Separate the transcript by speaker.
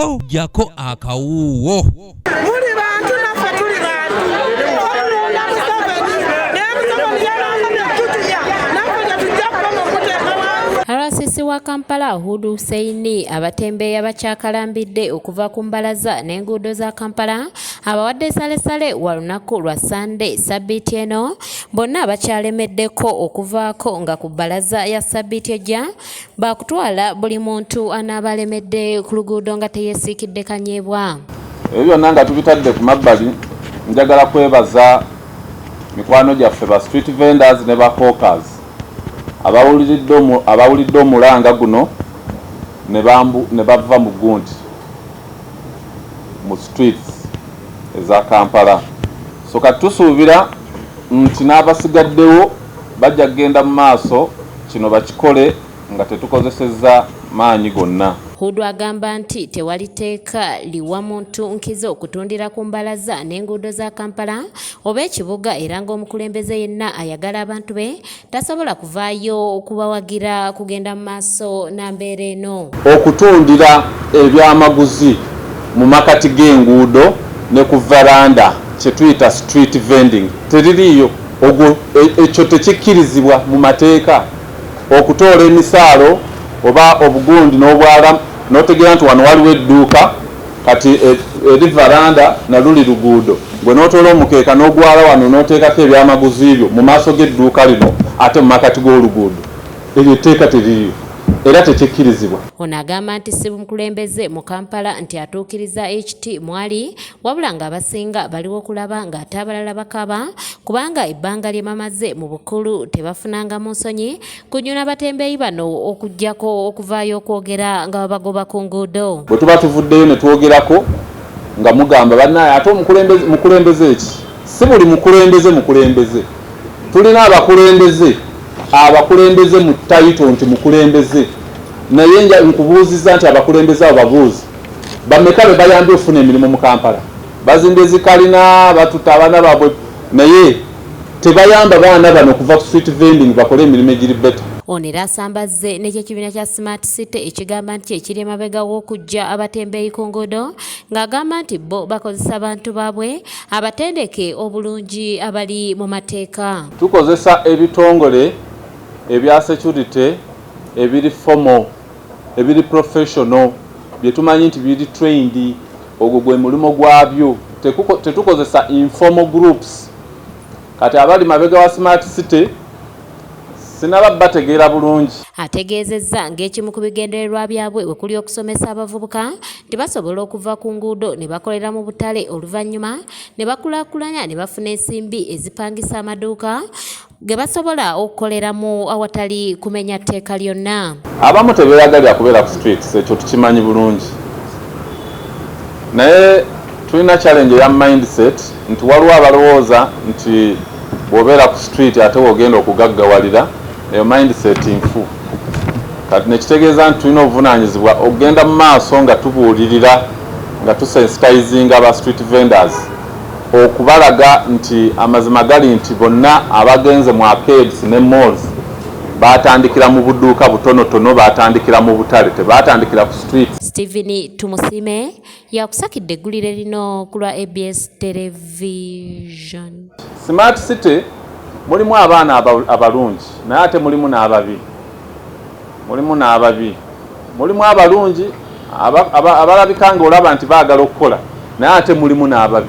Speaker 1: Jjako jjako akawuuwo.
Speaker 2: Muli bantu, naffe tuli bantu. Olonda Museveni, naye Museveni yalangabye tutunya, naffe tetujja kukoma okuteeka wansi.
Speaker 3: RCC wa Kampala Hudu Hussein abatembeeya bakyakalambidde okuva ku mbalaza n'enguudo za Kampala, abawadde salesale wa lunaku lwa Ssande sabbiiti eno. Bonna bakyalemeddeko okuvaako nga ku bbalaza ya sabbiiti ejja baakutwala buli muntu anaaba alemedde ku luguudo nga teyeesiikidde kanyeebwa.
Speaker 4: Ebyo byonna nga tubitadde ku mabbali, njagala kwebaza mikwano gyaffe ba street vendors ne ba hawkers abawulidde omulanga guno ne bava mu gundi mu streets eza Kampala. So kati tusuubira nti n'abasigaddewo bajja kugenda mu maaso, kino bakikole nga tetukozesezza maanyi gonna.
Speaker 3: Hudu agamba nti tewali tteeka liwa muntu nkizo okutundira ku mbalaza n'enguudo za Kampala oba ekibuga, era ng'omukulembeze yenna ayagala abantu be tasobola kuvaayo okubawagira kugenda mu maaso na mbeera eno.
Speaker 4: Okutundira ebyamaguzi mu makati g'enguudo ne ku varanda, kye tuyita street vending, teririiyo. Ogwo ekyo tekikkirizibwa mu mateeka. Okutoola emisaalo oba obugundi n'obwala n'otegeera nti wano waliwo edduuka, kati eri varanda naluli luguudo, gwe n'otoola omukeeka n'ogwala wano n'oteekako ebyamaguzi byo mu maaso g'edduuka lino ate mu makati g'oluguudo, eryo etteeka teririyo era tekikkirizibwa.
Speaker 3: Ono agamba nti si mukulembeze mu Kampala nti atuukiriza ekiti mwali, wabula ng'abasinga baliwo okulaba ng'ate abalala bakaba, kubanga ebbanga lye bamaze mu bukulu tebafunangamu nsonyi kunyuna batembeeyi bano okuggyako okuvaayo okwogera nga babagoba ku nguudo.
Speaker 4: Bwe tuba tuvuddeyo ne twogerako nga mugamba, "Bannaye, ate omukulembeze mukulembeze ki?" Si buli mukulembeze mukulembeze. Tulina abakulembeze mu title nti mukulembeze, naye nkubuuziza nti abakulembeze abo babuuzi bameka be bayambye okufuna emirimu mu Kampala? Bazimbye zikalina, batuta abaana baabwe, naye tebayamba baana bano kuva ku street vending bakole emirimu egiri better.
Speaker 3: Ono era asambazze n'ekyekibiina kya Smart City ekigamba nti ekiri emabega w'okuggya abatembeeyi ku nguudo, ng'agamba nti bo bakozesa bantu baabwe abatendeke obulungi abali mu mateeka.
Speaker 4: Tukozesa ebitongole ebya security ebiri formal, ebiri professional, bye tumanyi nti biri trained, ogwo gwe mulimu gwabyo. Tetukozesa informal groups. Kati abali mabega wa Smart City sinaba bategeera bulungi.
Speaker 3: Ategeezezza ng'ekimu ku bigendererwa byabwe bwe kuli okusomesa abavubuka nti basobola okuva ku nguudo ne bakolera mu butale, oluvannyuma ne bakulaakulanya ne bafuna ensimbi ezipangisa amaduuka ge basobola okukoleramu awatali kumenya tteeka lyonna.
Speaker 4: Abamu tebeeyagalira kubeera ku streets, ekyo tukimanyi bulungi, naye tulina challenge eya mindset nti waliwo abalowooza nti bw'obeera ku street ate wogenda okugaggawalira. Eyo mindset nfu. Kati nekitegeeza nti tulina obuvunaanyizibwa okugenda mu maaso nga tubuulirira, nga tusensitizinga aba street vendors, okubalaga nti amazima gali nti bonna abagenze mu arcades ne malls batandikira mu buduuka butonotono, batandikira mu butale, tebatandikira ku street.
Speaker 3: Stephen Tumusime yakusakidde eggulire lino ku lwa ABS Television.
Speaker 4: Smart City mulimu abaana abalungi, naye ate mulimu n'ababi, mulimu n'ababi. Mulimu abalungi abalabika nga olaba nti baagala okukola, naye ate mulimu n'ababi.